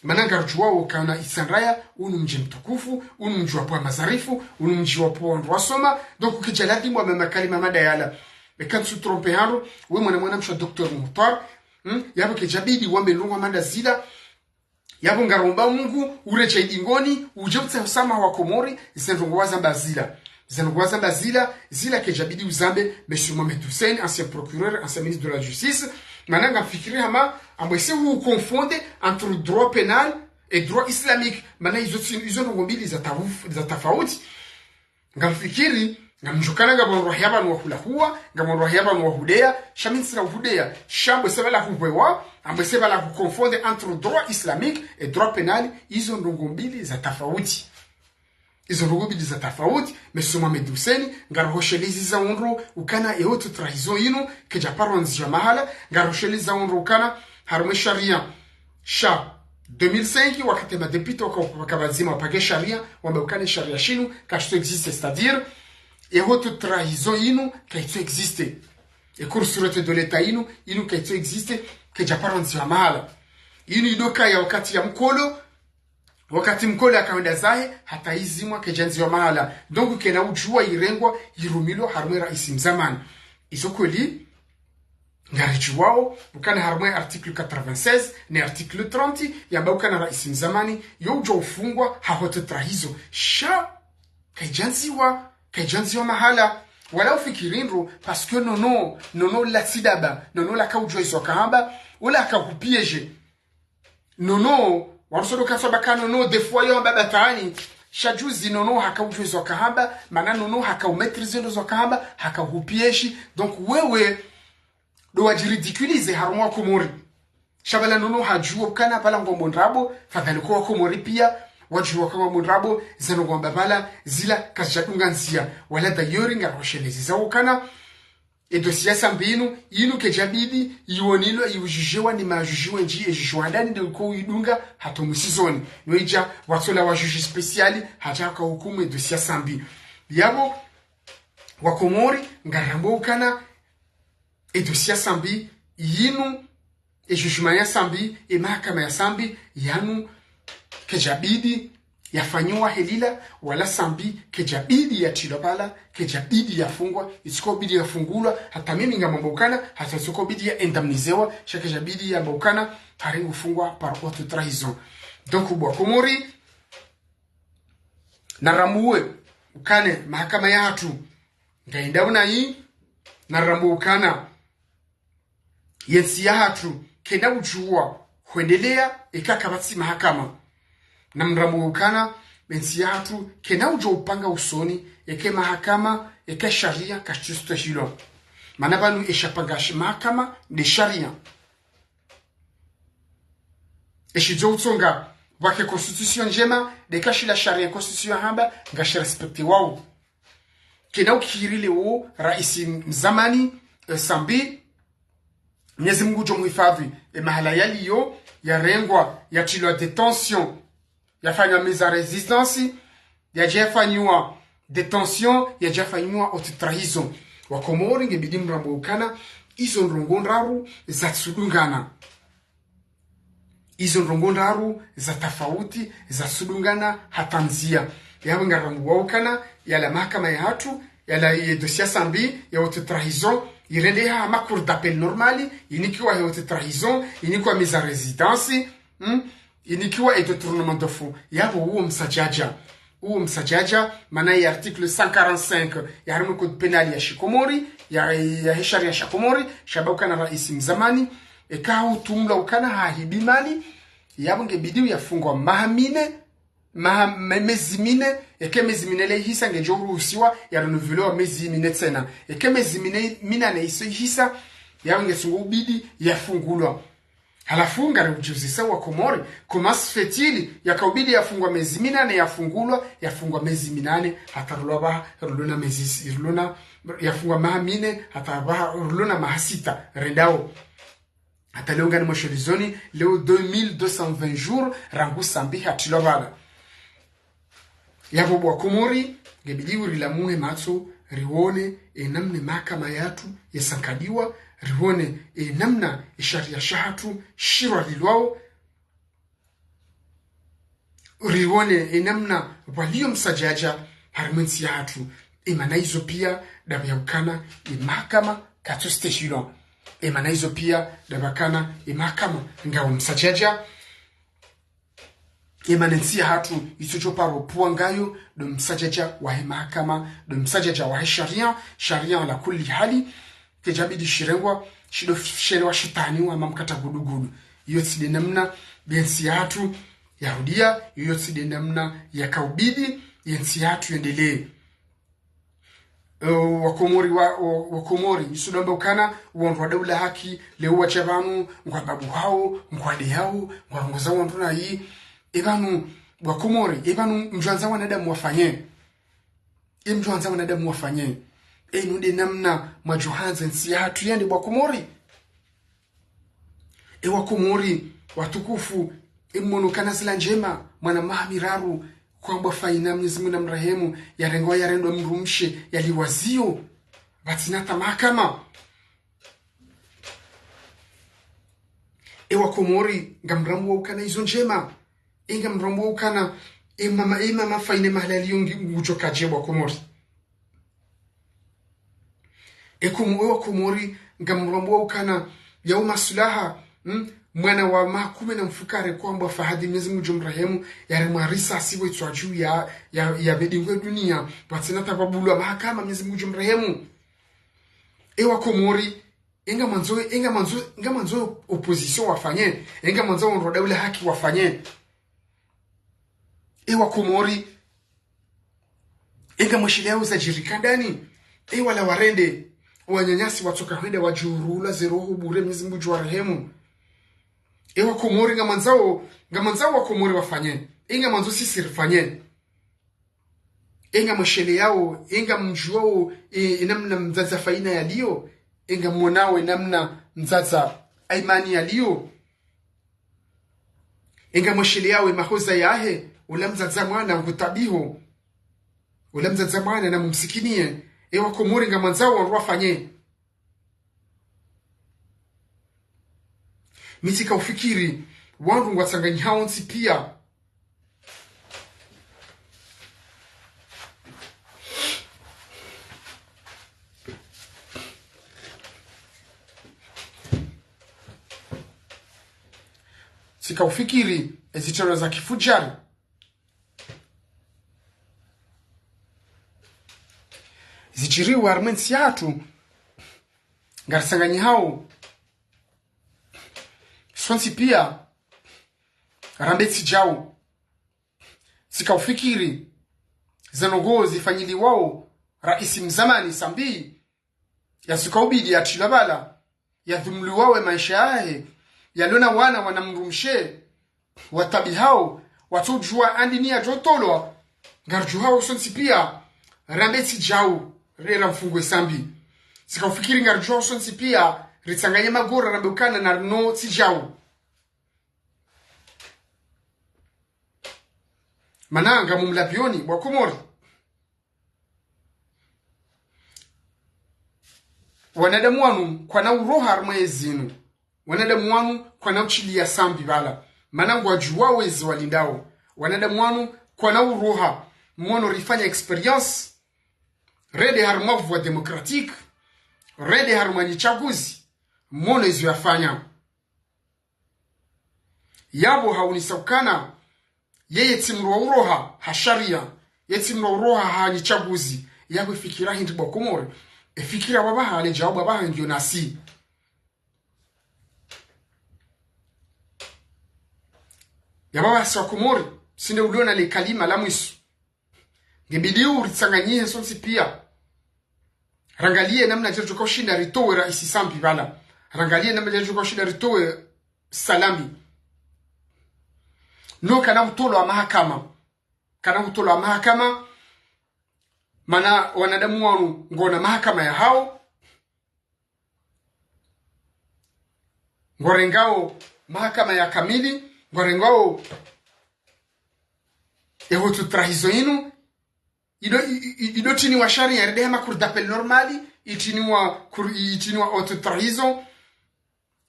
mana ngaridjuwawo ukana Itsandraya, unu mdji mtukufu, unu mdji wa pvwa mazarifu, unu mdji wa pvwa wandru wasoma, donc kayidja ladhimu wambe makalima mada yala. Eka ntsu tromper hindru, we mwana mwana mshe wa docteur Muhtar, hmm, yapvo kayidjabidi wambe ndrongoo manda zila, yapvo ngarombao Mungu, uredjeyi dingoni, udje utsahe usamaha wa Komori, ze ndrongoo wazamba zila. Ze ndrongoo wazamba zila, zila kayidjabidi uzambe, monsieur Mohamed Hussein, ancien procureur, ancien ministre de la Justice, mana ngamfikiri hama, ambwese hu confonder entre droit pénal et droit islamique, mana izo tsi-, izo ndrongoo mbili za taf-, za tafauti. Ngamfikiri, ngamdjokana ngapvo wandru wahiya pvanu wahulahuwa, ngapvo wandru wahiya pvanu wahudeya, sha mi ntsina uhudeya, sha ambwese pvala huhwewa, ambwese pvala hu confonder entre droit islamique et droit pénal, izo ndrongoo mbili za tafauti. Izo ndrongoo mbili za tafauti, monsieur Mohamed Hussein, ngarohosheleza wandru ukana e haute trahison yinu, kayidja paro ndziwa mahala, ngarohosheleza wandru ukana, harumwa e sharia sha deux mille cinq, wakati madéputé waka-, waka pvadzima wapanga e sharia, wamba ukana e sharia shinu kashitso exister, c'est-à-dire, e haute trahison yinu kayitso exister. E Cour sûreté de l'État yinu, yinu kayitso exister, kayidja paro ndziwa mahala. Yinu yidoka ya wakati ya Mkolo, wakati Mkolo yakawenda zahe, hata yizimwa kayidja ndziwa mahala. Donc, kayina udjuwa yirengwa, yirumilwa, harumwa e raisi mzamani. Izo kweli, ngaridjuwawo ukana harumwa e article quatre-vingt-seize ne article trente, yamba ukana raisi mzamani, yo udjo ufungwa ha haute trahison. Sha, kayidja ndziwa, kayidja ndziwa mahala. Wala ufikiri ndro, parce que Nono, Nono la tsi daba, Nono laka udjuwa izo kahamba, ula haka hupiéger. Nono, warusodo kaswa baka Nono, des fois yo hamba batwani. Sha juzi Nono haka udjuwa izo kahamba, mana Nono haka umaîtriser ndo zo kahamba, haka hupiéger. Donc wewe, ndo wadjiridiculiser harumwa Komori. Sha pvala Nono hadjuwa ukana pvala ngombo ndrabo, fadhali ko wa Komori pia, wadjuwa ka ngombo ndrabo, zanu ngwamba pvala, zila kazidjadunga ndzia. Wala d'ailleurs ngarohosheleza ukana, e dossier ya Sambi yinu, yinu kayidjabidi, yiwonilwa, yiwudjudjewa ni majuge wendji, e juge wa handani nde uko uyidunga, hata omwisoni. No idja, watsola wa juge spécial, hata waka hukumu e dossier ya Sambi. Yapvo, wa Komori, ngarambo ukana, e dossier ya Sambi yinu, e jugement ya Sambi, e mahakama ya Sambi, yanu, kayidjabidi yafanyiwa helila, wala Sambi kayidjabidi yatrilwa pvala, kayidjabidi yafungwa, yitsokobidi yafungulwa, hata mimi ngamwambo ukana, hata yitsokobidi ya indemnisewa, sha kayidjabidi yamba ukana, hari ngufungwa par haute trahison. Donc, bo wa Komori, narambuwe ukana, mahakama yahatru, ngayendao nayi, narambuwe ukana, yentsi yahatru, kayina udjuwa hwendelea, eka kapvatsi mahakama. Namrambuwe ukana, entsi yahatru kayina udjo upanga usoni, eka mahakama, eka sharia kashitsustehilwa. Mana pvanu esha panga shi mahakama nde sharia. Eshidzo utsonga pvwake constitution ndjema, nde eka shila sharia constitution hamba, ngashi respectiwao. Kayina ukiri leo raisi mzamani, eh, Sambi, Mwenyezi Mungu ngudjo muhifadhwi, e mahala yaliyo, yarengwa, yatrilwa détention, yafanywa mise en résidence, yadja yafanywa détention, yadja yafanywa haute trahison. Wakomori ngebidi mrambe ukana, izo ndrongoo ndraru zatsudungana. Izo ndrongoo ndraru za tafauti, zatsudungana hata ndzia. Yapvo ngarambuwao ukana, yala mahakama yahatru, yala ye dossier ya Sambi, ya haute trahison, yirendeha hama cour d'appel normal, yinikiwa ya haute trahison, yinikiwa mise en résidence, hmm? Yinikiwa e détournement de fonds. Yapvo uwo msadjadja. Uwo msadjadja, mana ye article cent quarante-cinq ya harimwa code pénal ya shikomori, ya, yahe sharia sha Komori, shamba ukana raisi mzamani, eka hutumlwa ukana hahibi mali, yapvo ngebidi yafungwa maha mine, maha, me-, mezi mine, eka mezi mine ile ihisa ngedjo ruhusiwa ya renouvelwa mezi mine tsena. Eka mezi mine, minane iso ihisa, yapvo ngetsungo ubidi yafungulwa. Halafu ngari udjuzisa Wakomori, comment se fait-il, yaka ubidi yafungwa mezi minane, yafungulwa, yafungwa mezi minane, hata rulwa pvaha, rulona mezi, rulona, yafungwa maha mine, hata pvaha, rulona maha sita, rendao. Hata leo ngani mwe sholizoni, leo deux mille deux cent vingt jours, rangu Sambi hatrilwa pvala. Yapvo bo Wakomori, ngebidi urilamuhe matso, riwone e namna mahakama yahatru yasankadiwa, riwone e namna e sharia shahatru shirwalilwao, riwone e namna pvwaliyo msadjadja harimwa entsi yahatru. E mana izo pia ndapvo ya ukana e mahakama katsustehilwa. E mana izo pia ndapvo ukana e mahakama ngawo msadjadja. E mana entsi yahatru itsodjo paro puwa ngayo, ndo msadjadja wahe mahakama, ndo msadjadja wahe sharia, sharia ala kulli hali, kedjabidi shirengwa, shindo shelewa shitaniwa hama mkata gudugudu. Iyo tsi nde namna ye ntsi yahatru yarudia, iyo tsi nde namna yaka ubidi ye ntsi yahatru yendelee. Eh, Wakomori wa, wa, Wakomori, isu ndo wamba ukana, wandru wa daula haki, leo wadja pvanu, ngwa babu hawo, ngwa de hawo, ngwa rongoza wandru na yi. E pvanu, Wakomori, e pvanu mdjwandza wanadamu wafanye. E mdjwandza wanadamu wafanye. E inu nde namna mwadjohandza entsi yahatru yende bo Wakomori. E Wakomori watukufu, e mwono ukana zila ndjema, mwana maha miraru, kwambwa Faina, Mwenyezi Mungu namrehemu, yarengwa yarendwa mdrumshe, yaliwa ziyo, pvatsina hata mahakama. E Wakomori, ngamrambuwao ukana izo ndjema. E ngamrambuwao ukana, e mama, e mama Faina mahala yaliyo ngi-, ngudjo kadje bo Wakomori. E Komo-, e Wakomori, ngamrambuwao ukana, yao masulaha, mm, mwana wa maha kume na mfukare kwambwa Fahadi, Mwenyezi Mungu ngudjo mrehemu, yaremwa risasi wetswa dju ya, ya, ya bedingwe dunia, pvatsina hata pvabulwa mahakama, Mwenyezi Mungu ngudjo mrehemu. E Wakomori, e ngamwandzo, e ngamwandzo, ngamwandzo opposition wafanye, e ngamwandzo wandru wa daula haki wafanye. E Wakomori, e ngamwesheleao zadjiri Kandani, e wala warende, wananyasi watsoka hwenda wadjurula ze roho bure, Mwenyezi Mungu ngudjo warehemu. E Wakomori ngamwandzao, ngamwandzao Wakomori wafanye, e ngamwandzo sisi rifanye. E ngamwesheleao, e ngamdjuwao, e, e namna mdzadze Faina yaliyo, e ngamwonao e namna mdzadze Aimani yaliyo. E ngamwesheleao e mahoza yahe, ula mdzadze mwana ngutabiho. Ula mdzadze mwana namumsikiniye. E Wakomori ngamwandzao wandru wafanye. Mi tsika ufikiri, wandru ngwatsanganyihao ntsi pia. Tsika ufikiri, ezitrendwa za kifudjari zidjiriwa harimwa entsi yahatru, ngarisanganyihao sontsi pia, rambe tsi djau. Tsika ufikiri ze ndrongoo zifanyiliwao raisi mzamani Sambi, yasuka ubidi yatrilwa pvala, yadhulumiwawo maesha yahe, yalona wana wana mdrumshe, watabihao, watsodjuwa handani yadjotolwa, ngaridjuhao sontsi pia, rambe tsi djau, rera mfungwe Sambi. Tsika ufikiri ngaridjuhao sontsi pia, ritsanganye magora rambe ukana narino tsi djau. Mana ngamumlapvioni bo wa Komori. Wanadamu wanu kwana uroha harumwa yezinu. Wanadamu wanu kwana ushiliya Sambi pvala. Mana ngwadjuwao ezi walindao. Wanadamu wanu kwana uroha. Mwono rifanya expérience. Rende harumwa voie démocratique. Rende harumwa nyi tsaguzi. Mwono izo yafanya. Yapvo haonesa ukana, yeye tsi mdru wa uroha ha sharia, ye tsi mdru wa uroha ha nyi tsaguzi, yapvo efikira hindri bo wa Komori, efikira pvapvaha le djawabu pvapvaha ngiyo nasi. Yapvo wasi wa Komori, tsi nde uliona le kalima la mwiso. Ngebidi uritsanganyihe sontsi pia. Rangaliye namna djeri djoka ushinda ritowe raisi Sambi pvala. Rangaliye namna djeri djoka ushinda ritowe Salami. No kana utolwa mahakama. Kana utolwa mahakama. Mana wanadamu wanu ngwona mahakama yahao. Ngwarengao mahakama ya kamili, ngwarengao e haute trahison inu, ido, i-, i-, ido tiniwa sharia, rende hama cour d'appel normal, itiniwa cour-, itiniwa haute trahison,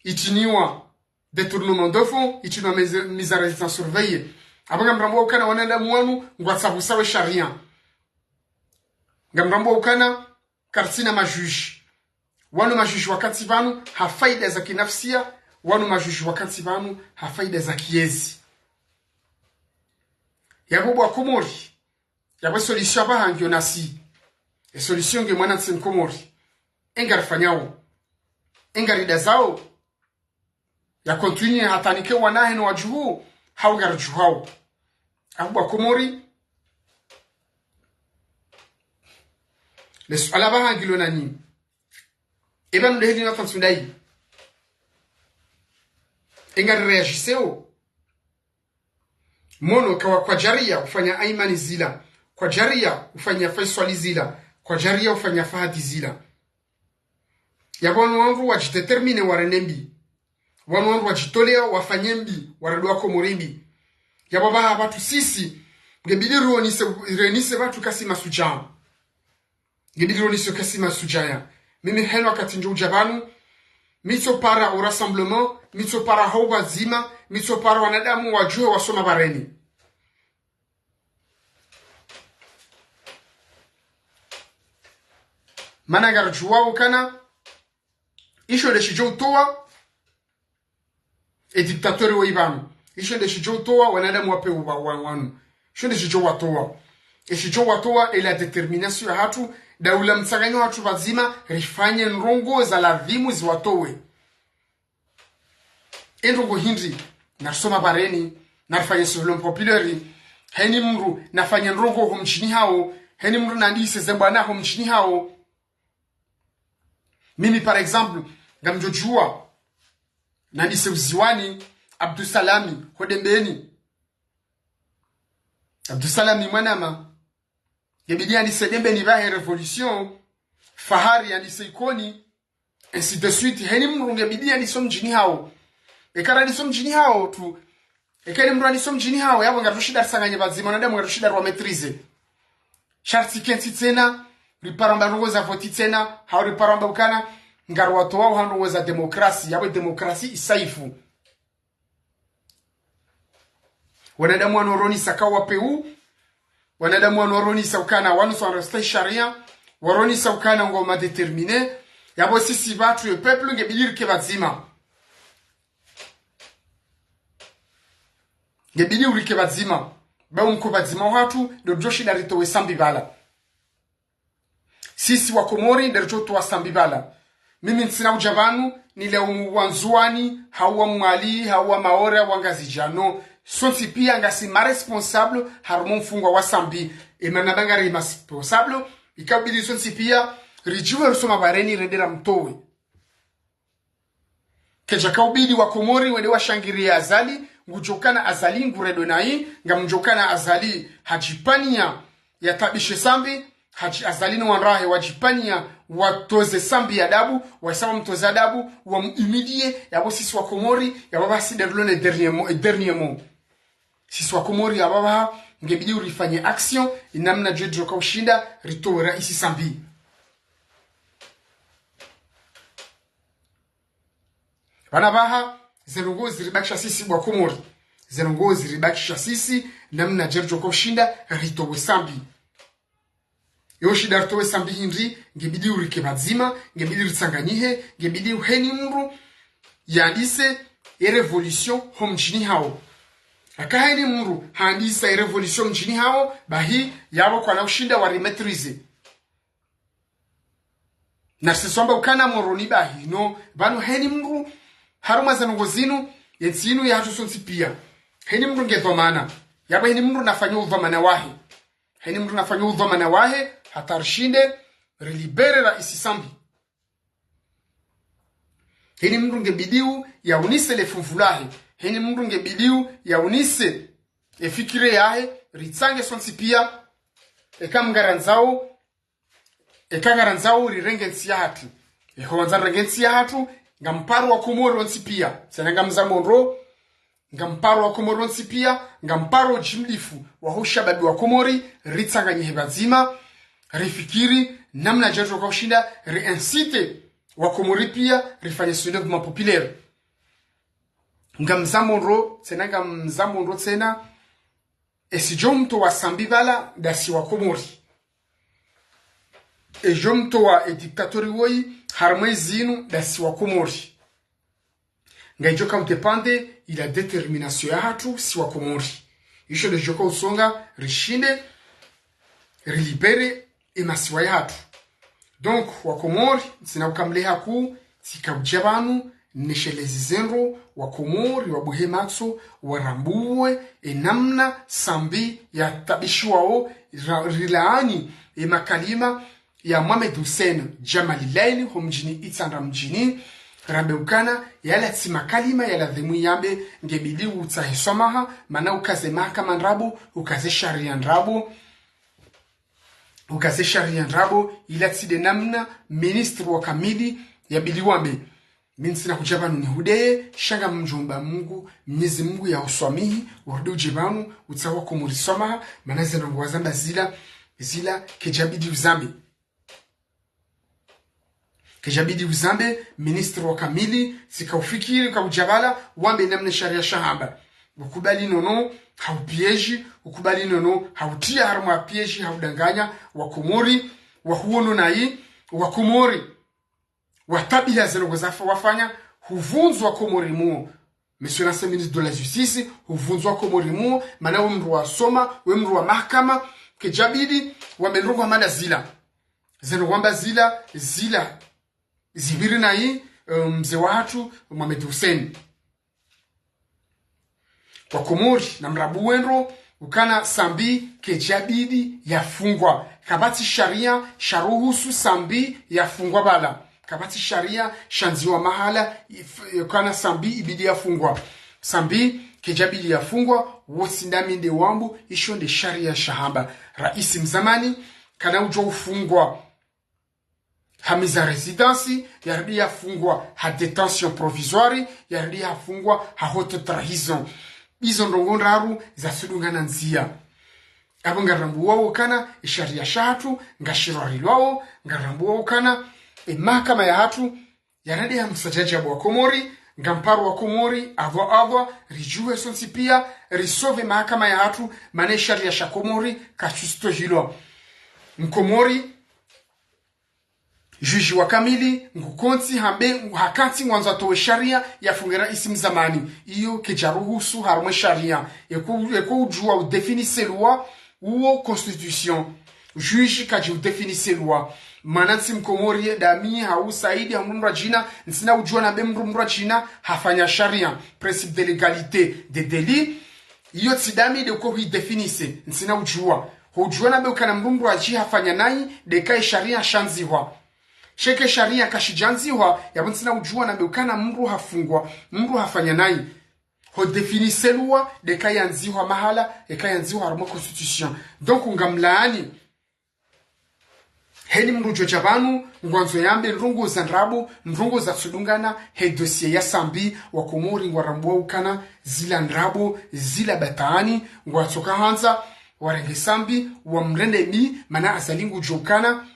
itiniwa détournement de fonds, itiniwa mise, mise en résidence surveillée. Apvo ngamrambuwa ukana wanadamu wanu, ngwatsabusawe sharia. Ngamrambuwa ukana, karitsina majuge. Wanu majuge wakati pvanu ha faida za kinafsia, wanu majuge wakati pvanu ha faida za kiyezi. Yapvo bo wa Komori, yapvo solution pvapvaha ngiyo nasi. E solution nge mwanantsi Mkomori. E ngarifanyao. E ngaridazao. Ya continuer hata nike wanahe no wadjuhu, hau ngaridjuhao. Apvo bo wa Komori. Le suala pvapvaha ngilo nanyi. Eba nde heli na fansu ndayi. E ngari réagisseo. Mwono kawa kwadjariya ufanya Aymane zila. Kwadjariya ufanya Faiswali zila. Kwadjariya ufanya Fahadi zila. Yapvo wanu wandru wadjidéterminer warende mbi. Wanu wandru wadjitolea wafanye mbi, warende wa Komori mbi. Yapvo pvapvaha pvatsu sisi, ngebidi rionese, rionese pvatsu kasi masudjaa. Ngebidi rionese kasi masudjaa. Mimi heno wakati ndjo udja pvanu, mi tsopara o rassemblement, mi tsopara hau pvadzima, mi tsopara wanadamu wadjuhe wasoma pvareni. Mana ngaridjuwao ukana, isho nde shidjo utowa, e dictateur wa ipvanu. Isho nde shidjo utowa, wanadamu wape uwa, wa, wanu. Isho nde shidjo watowa. E shidjo watowa, e la détermination yahatru, daula mtsanganyo hatru pvadzima, rifanye ndrongoo za ladhimu ziwatowe. E ndrongoo hindri, narisoma pvareni, narifanye soulèvement populaire, heni mndru nafanye ndrongoo ho mdjini hawo, heni mndru nandise ze mbwana ho mdjini hawo. Mimi, par exemple, ngamdjo djuwa, nandise Uziwani, Abdusalami, ho Dembeni. Abdusalami Mwanama. Ngebidi yandise Dembeni pvahe Révolution, Fahari yandise Ikoni, ainsi de suite. Heni mndru ngebidi yandise ho mdjini hawo. Eka randise ho mdjini hawo tu. Eka heni mndru yandise ho mdjini hawo, yapvo ngaridjo shinda ritsanganye pvadzima, wanadamu ngaridjo shinda riwa maîtriser. Sha ritsi kentsi tsena, ripare amba ndrongoo za voti tsena, hau ripare amba ukana, ngariwatowa ha ndrongoo za démocratie, yapvo démocratie isaifu. Wanadamu wanu waronesa ka wapvewu, wanadamu wanu waronesa ukana wanu tsi wandru wastahi sharia, waronesa ukana ngwao ma déterminés, yapvo sisi pvatsu ye peuple ngebidi rike pvadzima. Ngebidi urike pvadzima, ba umko pvadzima wahatru, ndo djo shinda ritowe Sambi pvala. Sisi wa Komori, nde ridjo towa Sambi pvala. Mimi ntsina udja pvanu, nilaumu wa Ndzuwani, hau wa Mwali, hau wa Maore, hau wa Ngazidja, no. Sontsi pia ngasi ma responsable harumwa mfungwa wa Sambi. Emana ba ngari ma responsable, ikabidi sontsi pia ridjuwe risoma bareni rende ramtowe. Kedjaka ubidi wa Komori wende washangirie Azali, ngudjokana Azali ngurendwe nayi, ngamdjokana Azali hadjipvania yatabishe Sambi, hadji Azali no wandrahe wadjipvania watoze Sambi adabu, wasa wamtoze adabu, wamuhimidiye, yapvo sisi wa Komori, yapvo basi nde rilo ne dernier mot, dernier mot. Sisi wa Komori yapvo ba ngebidi urifanye action, inamna djodjo ka ushinda, ritowe raisi Sambi. Pvanu pvaha, ze ndrongoo ziribakisha sisi wa Komori. Ze ndrongoo ziribakisha sisi, namna djodjo ka ushinda, ritowe Sambi. Yo shinda ritowe Sambi hindri, ngebidi urike pvadzima, ngebidi ritsanganyihe, ngebidi uheni mndru, yandise, e révolution, ho mdjini hawo. Aka heni mndru, handisa e révolution mdjini hawo, bahi, yapvo kwana ushinda wari maîtriser. Na siswamba ukana Moroni bahi, no, pvanu heni mndru, harumwa ze ndrongoo zinu, ye ntsi inu yahatru sontsi pia. Heni mndru nge dhwamana. Yapvo heni mndru nafanye udhwamana wahe. Heni mndru nafanye udhwamana wahe, hata rishinde, rilibere raisi Sambi. Heni mndru ngebidiu yaunise le funvu lahe. Heni mndru ngebidiu yaunise efikira yahe, ritsange sontsi pia, eka mngarandzao, eka ngarandzao rirenge ntsi yahatru. Eho wandza rirenge ntsi yahatru, ngamparo wa Komori wontsi pia. Tsena ngamzamondro, ngamparo wa Komori wontsi pia, ngamparo jimlifu, waho shababi wa Komori, ritsanganyihe pvadzima, rifikiri, namna djodjo ka ushinda, ri incite wa Komori pia, rifanye soulèvement populaire. Ngamzamondro, tsena ngamzamondro tsena, esi djo mtowa Sambi pvala, ndasi wa Komori. Edjo mtowa e dictateur woyi, harumwa ezinu, ndasi wa Komori. Ngaidjo ka udépendre, ila détermination yahatru, si wa Komori. Isho ndedjo ka usonga, rishinde, rilibere, emasiwa yahatru. Donc, wa Komori, ntsina ukamleha ku, tsika udja pvanu, neshelezi zendro, wa Komori, wabuhe matso, warambuwe, enamna, Sambi, yatabishiwao, ra-, rilaani, emakalima, ya Mohamed Hussein Djamalilaili, ho mdjini Itsandra mdjini, rambe ukana, yala tsi makalima, yala dhwimwi yambe, ngebidi utsahe swamaha, mana ukaze mahakama ndrabo, ukaze sharia ndrabo, ukaze sharia ndrabo, ila tsi nde namna, ministre wa kamili, yabidi wambe. Mi ntsina kudja pvanu nihudeye, sha ngamdjomba Mungu, Mnyezi Mungu yahuswamihi, urudi udje pvanu, utsahe wa Komori swamaha, mana zendrongoo wazamba zila, zila, kedjabidi uzambe. Kedjabidi uzambe, ministre wa kamili, tsika ufikiri, ka udja pvala, wambe namna sharia shahamba. Ukubali nono, haupiège, ukubali nono, hautia harumwa piège, haudanganya, wa Komori, wahuono nayi, wa Komori. Watabiha zendrongoo zafa wafanya, huvundzwa Komori muo. Monsieur l'ancien ministre de la Justice, huvundzwa Komori muo, mana we mndru wasoma, we mndru wa mahakama, kedjabidi, wambe ndrongoo hama nda zila. Zendrongoo wamba zila, zila, zipviri nayi, eh, mze wahatru, Mohamed Hussein. Wa Komori, namrambuwe ndro, ukana Sambi, kedjabidi, yafungwa. Kapvatsi sharia, sharuhusu Sambi, yafungwa pvala. Kapvatsi sharia, shandziwa mahala, if-, ukana Sambi, ibidi yafungwa. Sambi, kedjabidi yafungwa, wotsi ndami nde wambu, isho nde sharia shahamba. Raisi mzamani, kana udjo ufungwa ha mise en résidence, yarudi yafungwa ha détention provisoire, yarudi yafungwa ha haute trahison. Izo ndrongoo ndraru zatsudungana ndzia. Apvo ngarambuwao ukana, esharia shahatru, ngashirwarilwao, ngarambuwao ukana, emahakama yahatru, yarudi ya msadjadja wa Komori, ngamparo wa Komori, apvo apvo, ridjuhe sontsi pia, risauve mahakama yahatru, mana esharia sha Komori, kashitsitohilwa. Mkomori, juge wa kamili, ngukontsi hambe, hakantsi ngwandzo atowe sharia, yafunge raisi mzamani. Iyo kedjaruhusu harumwa esharia. Eko, eko udjua udéfinir loi, uwo constitution. Juge kadji udéfinir loi. Mana ntsi Mkomori, ndami, hau Saidi, hau mndru mdru djina, ntsina udjua nambe mndru mdru djina, hafanya sharia. Principe de légalité des délits. Iyo tsi ndami de uko hu définir, ntsina udjua. Ho udjua nambe ukana mdru mdru adji hafanya nayi, de ka ye sharia shandzihwa. Sha eka sharia kashidjandzihwa, yapvo ntsina udjua nambe ukana mdru hafungwa, mdru hafanya nayi. Ho définir lwa, de ka yandzihwa mahala, eka yandzihwa harumwa constitution. Donc, ngamlaani. Heni mdru djo dja pvanu, ngwandzo yambe ndrongoo za ndrabo, ndrongoo za tsudungana, he dossier ya Sambi, wa Komori ngwarambua ukana, zila ndrabo, zila batwili, ngwatsoka handza, warenge Sambi, wamrende mi, mana Azali ngudjo ukana,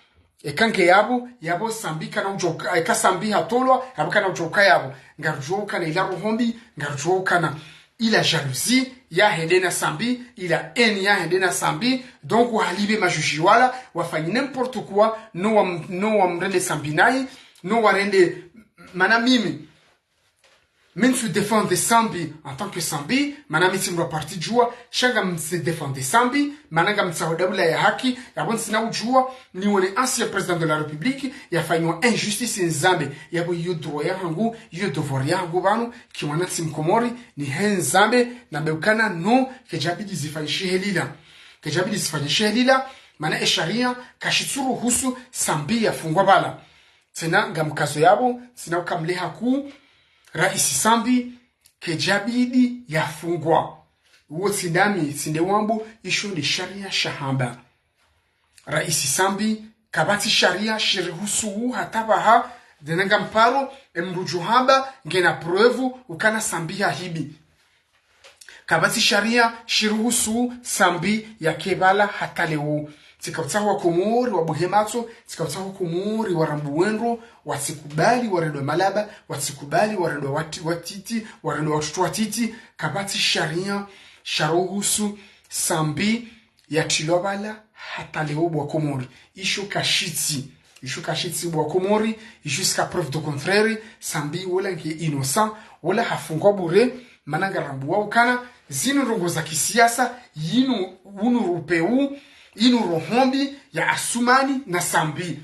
eka nge yapvo, yapvo Sambi kana udjo uka-, eka Sambi hatolwa, yapvo kana udjo uka yapvo. Ngarudjo ukana ila roho mbi, ngarudjo ukana ila jalousie yahe de na Sambi, ila haine yahe de na Sambi. Donc, halipve majuji wala, wafanyi n'importe quoi, no wa m-, no wamrende Sambi nayi, no warende, mana mimi. Mi ntsu défendre Sambi en tant que Sambi, mana mi tsi mdru wa parti djua, sha ngamdjo défendre Sambi, mana ngamtsaho daula ya haki, yapvo ntsina udjua, niwone ancien président de la République, yafanyiwa injustice Nzambi, yapvo iyo droit yahangu, iyo devoir yahangu pvanu, ki mwana tsi Mkomori, nihe Nzambi, nambe ukana no, kedjabidi zifanyishihe lila. Kedjabidi zifanyishihe lila, mana e sharia, kashitsuruhusu Sambi yafungwa pvala. Tsena ngamkazo yapvo, ntsina ukamleha ku, Raisi Sambi, kedjabidi yafungwa. Uwo tsi ndami, tsi nde wambo, isho nde sharia shahamba. Raisi Sambi, kapvatsi sharia shirihusu hata pvaha, de na ngamparo, e mdru djo hamba, ngena preuve, ukana Sambi hahibi. Kapvatsi sharia shiruhusu Sambi yake pvala hata leo. Tsika utsaha wa Komori wabuhe matso, tsika utsaha wa Komori warambue ndro, watsikubali warendwa malaba, watsikubali warendwa wati-, watiti, warendwa watoto watiti, kapvatsi sharia sharuhusu Sambi yatrilwa pvala hata leo bo wa Komori. Isho kashitsi. Isho kashitsi bo wa Komori. Jusqu'à preuve de contraire, Sambi wola nge innocent, wola hafungwa bure, mana ngarambua ukana, zinu ndrongoo za kisiasa, yinu unu rupeu, inu roho mbi ya Asumani na Sambi.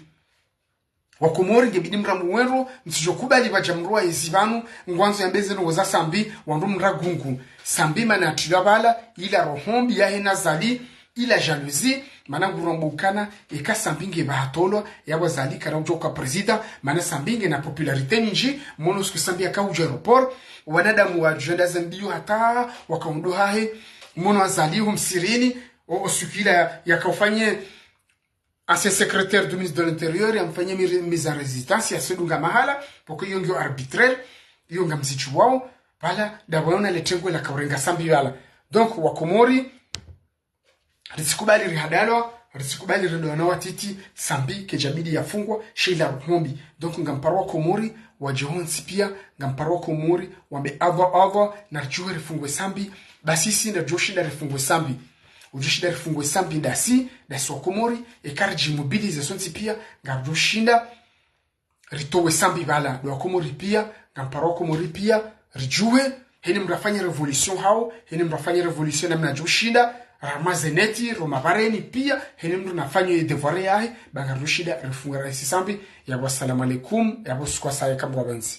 Wa Komori ngebidi mrambue ndro, mtsidjo kubali pvadja mdru wa ezi pvanu, ngwandzo yambe ze ndrongoo za Sambi, wandru mragungu. Sambi mana yatrilwa pvala, ila roho mbi yahe na Azali, ila jalousie, mana ngurambua ukana, eka Sambi nge pvahatolwa, yapvo Azali kana udjo uka président, mana Sambi ngena popularité nyindji, mwono siku Sambi yaka udja aéroport, wanadamu wadjo enda ze mbio hata, waka undru hahe, mwono Azali hu msirini, o, o siku ila yaka ufanye, ancien secrétaire du ministre de l'Intérieur, yamfanye mi-, mise en résidence, yasudunga mahala, poko iyo ngiyo arbitraire, iyo ngamzidjuwao, pvala, ndapvo yona le tengwe laka urenga Sambi pvala. Donc, wa Komori, ritsikubali rihadalwa, ritsikubali ridwa na watiti, Sambi, kedjabidi yafungwa, sha ila roho mbi. Donc, ngamparo wa Komori, wadje hontsi pia, ngamparo wa Komori, wambe Allah, Allah, naridjuhe rifungwe Sambi, basi si naridjo shinda rifungwe Sambi. Udjo shinda rifungwe Sambi ndasi, ndasi wa Komori, eka ridjimobilize sontsi pia, ngaridjo shinda ritowe Sambi pvala, ndo wa Komori pia, ngamparo wa Komori pia, ridjuhe, heni mdru afanye révolution hawo, heni mdru afanye révolution namna djo shinda, ramaze neti, roma bareni pia, heni mdru nafanye ye devoir yahe, ba ngaridjo shinda rifunge raisi Sambi, yapvo assalamu alaikum, yapvo suku wa saya kamwa banzi.